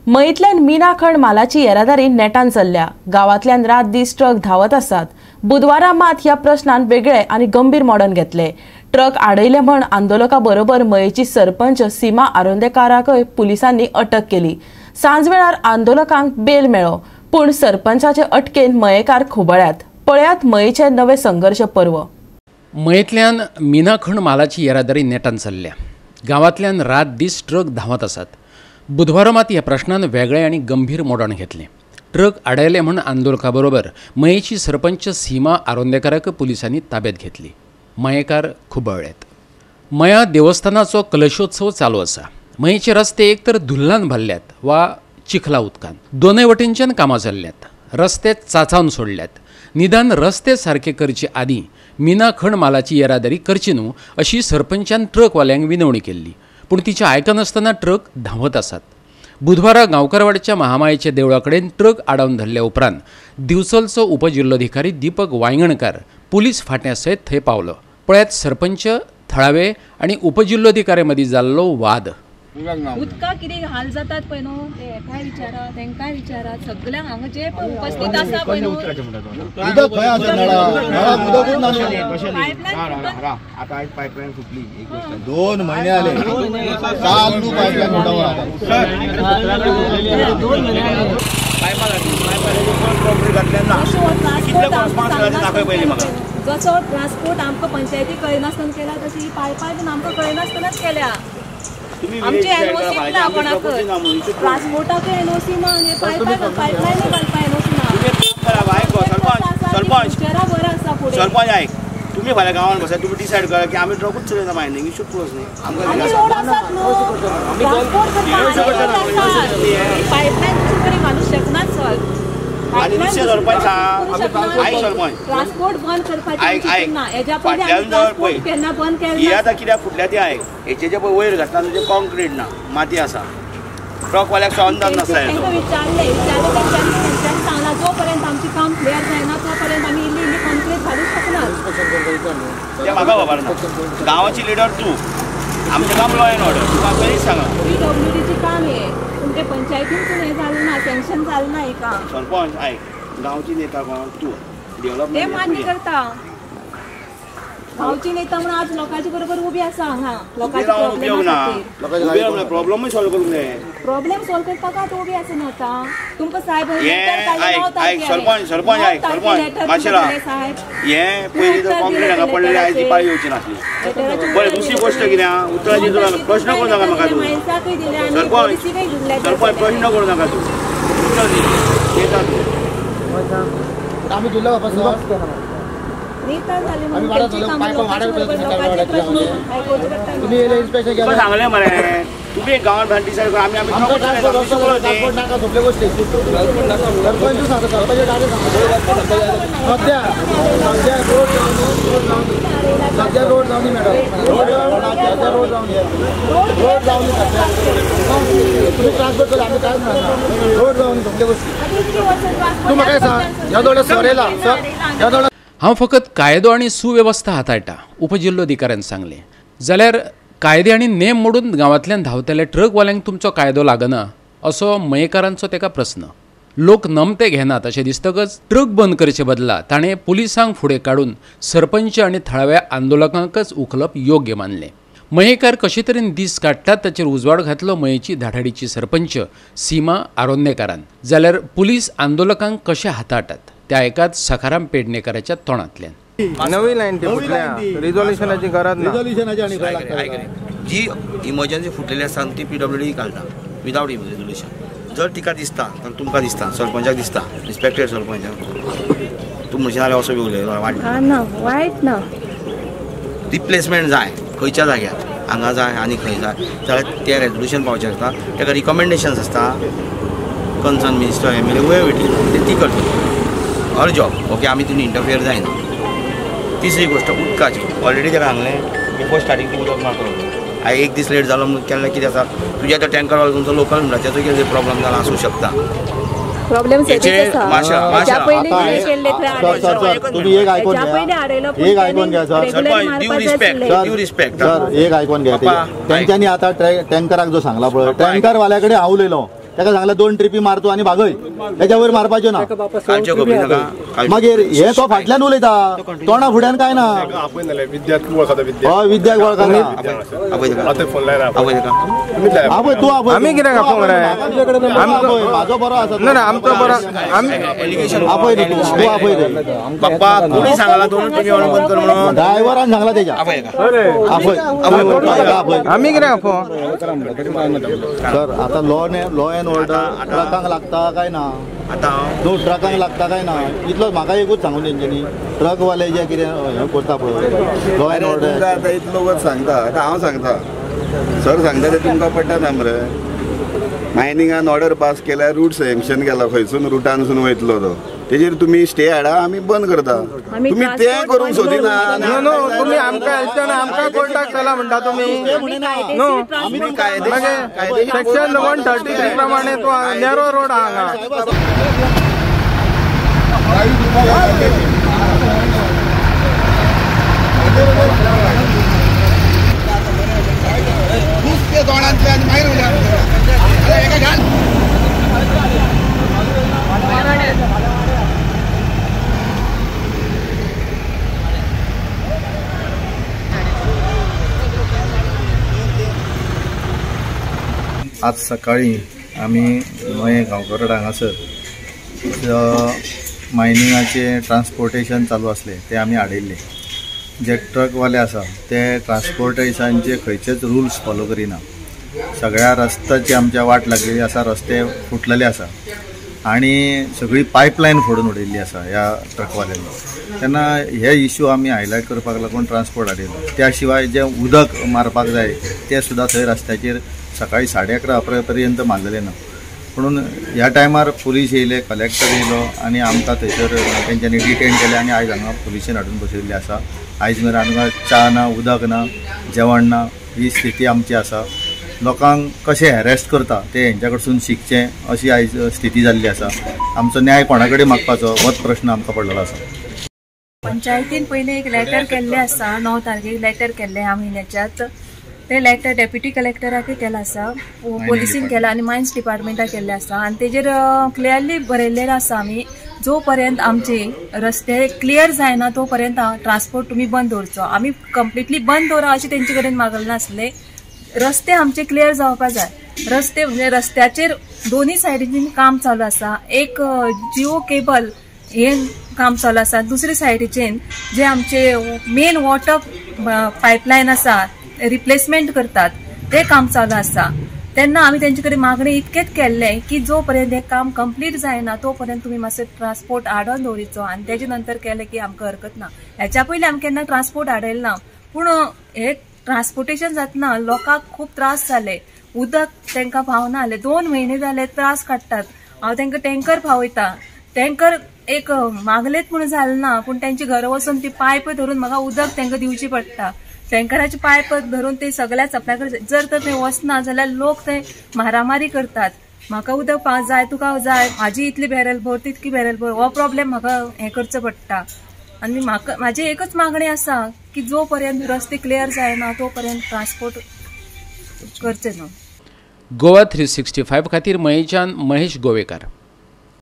मयेंतल्यान मीनाखण मालाची येरादारी नेटान चल्ल्या. गांवांतल्यान रात दीस ट्रक धांवत आसात. बुधवारा मात ह्या प्रश्नान वेगळे आनी गंभीर मोडण घेतले. ट्रक आडयले म्हण आंदोलका बरोबर मयेची सरपंच सीमा आरोंदेकाराकय पुलिसांनी अटक केली. सांजवेळार आंदोलकांक बेल मेळ्ळो, पूण सरपंचाचे अटकेन मयेकार खुबळ्यात. पळयात मयेचे नवे संघर्ष पर्व. मयेंतल्यान मीनाखण मालाची येरादारी नेटान चल्ल्या. गांवांतल्यान रात दीस ट्रक धांवत आसात. बुधवारा मात ह्या प्रश्नान वेगळे आनी गंभीर मोडण घेतलें. ट्रक आडयले म्हूण आंदोलका बरोबर मयेची सरपंच सीमा आरोंदेकाराक पुलिसांनी ताब्यात घेतली. मयेकार खुबळ्ळेत. मया देवस्थानाचो कलशोत्सव चालू आसा. मयेचे रस्ते एक तर धुल्लान भरल्यात वा चिखला उदकान. दोनय वटेनच्यान कामां चल्ल्यात. रस्ते चाचावन सोडल्यात. निदान रस्ते सारके करचे आदीं मीनाखण मालाची येरादारी करची न्हू अशी सरपंचान ट्रकवाल्यांक विनवणी केल्ली, पूण तिच्या आयकनासतना ट्रक धांवत आसात. बुधवारा गांवकारवाडच्या महामायेच्या देवळा कडेन ट्रक आडावन धरल्या उपरांत दिवचलचो उपजिल्लोधिकारी दीपक वायंगणकार पुलीस फांट्या सयत थंय पावलो. पळयात सरपंच, थळावे आनी उपजिल्लोधिकाऱ्या मदीं जाल्लो वाद. उदका कितें हाल जातात पळय न्हू, ते हेकाय विचारात, तेंकाय विचारात, सगळ्यांक हांगा जे उपस्थित आसा पळय न्हू. पायपलायन फुटली, 2 महिने आले, चालू पायपलायन. जसो ट्रान्सपोर्ट आमकां पंचायती कळनासतना केला, तशी पायपाय बीन आमकां कळनासतनाच केल्या. आमची एनओसी ना कोणाकच, ट्रान्सपोर्टाकय एनओसी ना आनी पायपलायनूय घालपाक एनओसी ना. सरपंच बरें आसा फुडें. सरपंच आयक, तुमी फाल्यां गांवांत बसात, तुमी डिसायड करा की आमी ट्रकूच चलयना मागीर इशूच क्लोज न्ही. आनी रोड आसात न्हू, ट्रान्सपोर्ट करपाक पायपलायन दुसरे कडेन घालूंक शकनात सर. आनी दुसरें सरपंच सांग, आयक सरपंच, ट्रान्सपोर्ट बंद करपाचें ना. हेज्या पयलीं ट्रान्सपोर्ट केन्ना बंद केलें ही आतां कित्याक फुटल्या ती आयक. हेचे जे पळय वयर घातला न्हू ते कॉन्क्रीट ना, माती आसा. ट्रकवाल्याक सुद्दां अंदाज नासता. तांकां विचारलें, विचारलें तेंच्यांनी, तेंच्यांनी सांगलां जो पर्यंत आमचें काम क्लियर जायना तो पर्यंत आमी इल्ली इल्ली कॉन्क्रीट घालूंक शकनात. तें म्हाका खबर ना. गांवाची लिडर तूं, आमचें काम लॉ एंड ऑर्डर, तुका तरीच सांगा. पीडब्ल्यूडीचें काम हें, पूण तें पंचायतीनसून हें जालें ना, सँक्शन जालें ना हें काम. सरपंच आयक, गांवची नेता कोण तूं, डेव्हलपमेंट तें मान्य करता. गांवची नेता म्हणून आज लोकांच्या बरोबर उबी आसा हांगा. लोकांचे प्रॉब्लेम प्रॉब्लमूय सॉल्व करूंक जाय. प्रॉब्लेम सॉल्व करपाक आतां उबी आसा न्हू आतां. तुमकां साहेब सरपंच, सरपंच आयक, सरपंच मातशें राव. हें पयलीं जर कॉन्क्रीट हांगा पडलेलें आयज ती पाळी येवची नासली. बरें, दुसरी गोश्ट कितें आहा, उतराची प्रश्न करूं नाका म्हाका तूं. सरपंच, सरपंच प्रश्न करूं नाका तूं. उतर दी नेता तूं. आमी दिलो वापस सांगलें मरे तुमी गांवांत डिसायड करा. आमी सध्या रोड जावनी मॅडम, सध्या रोड जावनी, रोड जावनी. तुम्ही ट्रान्सपोर्ट केला, आमी कांयच म्हणना. रोड जावनी सगळे गोष्टी. तूं म्हाका सांग, ह्या दोळे सोरेला ह्या दोळे. हांव फकत कायदो आनी सुवेवस्था हाताळटा, उपजिल्लोधिकाऱ्यान सांगलें. जाल्यार कायदे आनी नेम मोडून गांवांतल्यान धांवतल्या ट्रकवाल्यांक तुमचो कायदो लागना असो मयेकारांचो तेका प्रस्न. लोक नमते घेनात अशें दिसतकच ट्रक बंद करचे बदला ताणें पुलिसांक फुडें काडून सरपंच आनी थळाव्या आंदोलकांकच उखलप योग्य मानलें. मयेकार कशे तरेन दीस काडटात ताचेर उजवाड घातलो मयेची धाडाडीची सरपंच सीमा आरोंदेकारान. जाल्यार पुलीस आंदोलकांक कशे हाताळटात त्या एकाच सखाराम पेडणेकराच्या तोंडांतल्यान. नवी लायन ती फुटल्या, रिझोल्युशनाची गरज ना. रिझोल्युशनाची आनी काय लागता? जी इमर्जन्सी फुटलेली आसा ती पीडब्ल्यूडी घालता विदावट रिझोल्युशन. जर तिका दिसता तर तुमकां दिसता, सरपंचाक दिसता, रिस्पेक्टेड सरपंचाक, तूं म्हणशील जाल्यार असो बी उलयलो वायट ना, वायट ना. रिप्लेसमेंट जाय खंयच्या जाग्यार, हांगा जाय आनी खंय जाय जाल्यार तें रेजोल्युशन पावचें आसता. ताका रिकमेंडेशन्स आसता, कन्सर्न मिनिस्टर एमएलए वयर वयतली ती करतली हर जॉब. ओके, आमी तितून इंटरफियर जायना. तिसरी गोश्ट उदकाची, ऑलरेडी ताका सांगलें बिफोर स्टार्टींग तूं उदक मारतलो. हांवें एक दीस लेट जालो म्हणून केन्ना कितें आसा, तुज्या तो टँकर तुमचो लोकल म्हणटा तेचो कितें प्रॉब्लम जाला आसूं शकता. प्रॉब्लेम तुम्ही एक ऐकून घ्या, एक ऐकून घ्या सर, सर एक ऐकून घ्या. तेंच्यांनी आता टँकराक जो सांगला पळय, टँकर वाल्याकडे हांव उलयलो, ताका सांगला 2 ट्रिपी मारतो आनी भागय, तेच्या वयर मारपाच्यो ना. मागीर हे तो फाटल्यान उलयता, तोंडा फुड्यान काय ना. हय, विद्याक वळखता. आपय तूं आपय, आमी कित्याक आपोवंक रे? म्हाजो बरो आसा. ना आमचो बरो आपय न्ही तूं, आपय रे बाप्पा. कोणी सांगला 2 ट्रिपी मारून बंद कर म्हणून? ड्रायव्हरान सांगला तेच्या. आपय आपय, आमी कित्याक आपोवं सर? आतां लॉ एंड ऑर्डर ट्रकांक लागता काय ना? न्हू ट्रकांक लागता काय ना इतलो म्हाका एकूच सांगून तेंच्यांनी, ट्रकवाले जे कितें हें करता पळय लॉ एंड ऑर्डर. आतां इतलो सांगता, आतां हांव सांगता, सर सांगता ते तुमकां पडटा ना मरे. मायनिंगान ऑर्डर पास केल्या, रूट सँक्शन केला, खंयसून रुटानसून वयतलो तो, तेजेर तुमी स्टे हाडा, आमी बंद करता. तुमी तें करूंक सोदिना. न्हू तुमी आमकां आयतना आमकां कोर्टाक चला म्हणटा तुमी. न्हू सेक्शन 133 प्रमाणे तो नॅरो रोड आहा हांगा. आज सकाळी आमी मयें गांवकरोड हांगासर मायनिंगाचें ट्रान्सपोर्टेशन चालू आसलें तें आमी आडयल्लें. जे ट्रकवाले आसा ते ट्रान्सपोर्टेशनचे खंयचेच रुल्स फॉलो करिना. सगळ्या रस्त्याची आमच्या वाट लागलेली आसा, रस्ते फुटलेले आसा आनी सगळी पायपलायन फोडून उडयल्ली आसा ह्या ट्रकवाल्यांनी. तेन्ना हे इश्यू आमी हायलायट करपाक लागून ट्रान्सपोर्ट हाडिल्लो. त्या शिवाय जें उदक मारपाक जाय तें सुद्दां थंय रस्त्याचेर सकाळी 11:30 पर्यंत मारलेलें ना. म्हणून ह्या टायमार पुलीस येयले, कलेक्टर येयलो आनी आमकां थंयसर तेंच्यांनी डिटेन केलें आनी आयज हांगा पुलिशेन हाडून बसयल्लें आसा. आयज मेरेन आमकां च्या ना, उदक ना, जेवण ना, ही स्थिती आमची आसा. लोकांक कशें हॅरेस्ट करता ते हेंच्या कडसून शिकचें अशी आयज स्थिती जाल्ली आसा. आमचो न्याय कोणा कडेन मागपाचो होच प्रश्न आमकां पडलेलो आसा. पंचायतीन पयलीं एक लेटर केल्लें आसा, 9 तारखेक लेटर केल्लें ह्या म्हयन्याच्याच. ते लेटर डेप्युटी कलेक्टराकय केलां आसा, पोलिसीन केलां आनी मायन्स डिपार्टमेंटाक केल्लें आसा. आनी तेजेर क्लियरली बरयल्लें आसा आमी, जो पर्यंत आमचे रस्ते क्लियर जायना तो पर्यंत ट्रान्सपोर्ट तुमी बंद दवरचो. आमी कंप्लिटली बंद दवरा अशें तेंचे कडेन मागलें नासलें. रस्ते आमचे क्लियर जावपा जाय. रस्ते म्हणजे रस्त्याचेर दोनूय सायडीन काम चालू आसा. एक जिओ केबल हे काम चालू आसा, दुसरे सायडीचेन जे आमचे मेन वॉटर पायपलायन आसा रिप्लेसमेंट करतात ते काम चालू आसा. तेन्ना आमी तेंचे कडेन मागणी इतकेच केल्लें की जो पर्यंत हें काम कंप्लीट जायना तो पर्यंत तुमी मातसो ट्रान्सपोर्ट आडोवन दवरिचो आनी तेजे नंतर केलें की आमकां हरकत ना. हेच्या पयलीं आमी केन्ना ट्रान्सपोर्ट आडयलें ना, पूण हे ट्रान्सपोर्टेशन जातना लोकांक खूब त्रास जाले. उदक तांकां पावना जालें, 2 म्हयने जाले त्रास काडटात. हांव तांकां टँकर पावयता, टँकर एक मागलेच म्हणून जालें ना, पूण तेंच्या घरा वचून ती पायप धरून म्हाका उदक तांकां दिवची पडटा. टँकराचे पायप धरून ते सगळ्याच आपल्या कडेन जर तर ते वचना जाल्यार लोक ते मारामारी करतात. म्हाका उदक जाय, तुका जाय, म्हाजी इतली बॅरल भर, तितकी बॅरल भर, हो प्रॉब्लेम म्हाका हें करचो पडटा. आनी म्हाका म्हाजी एकच मागणी आसा की जो पर्यंत रस्ते क्लियर जायना तो पर्यंत ट्रान्सपोर्ट करचे न्हू. गोवा 365 खातीर मयेच्यान महेश गोवेकार.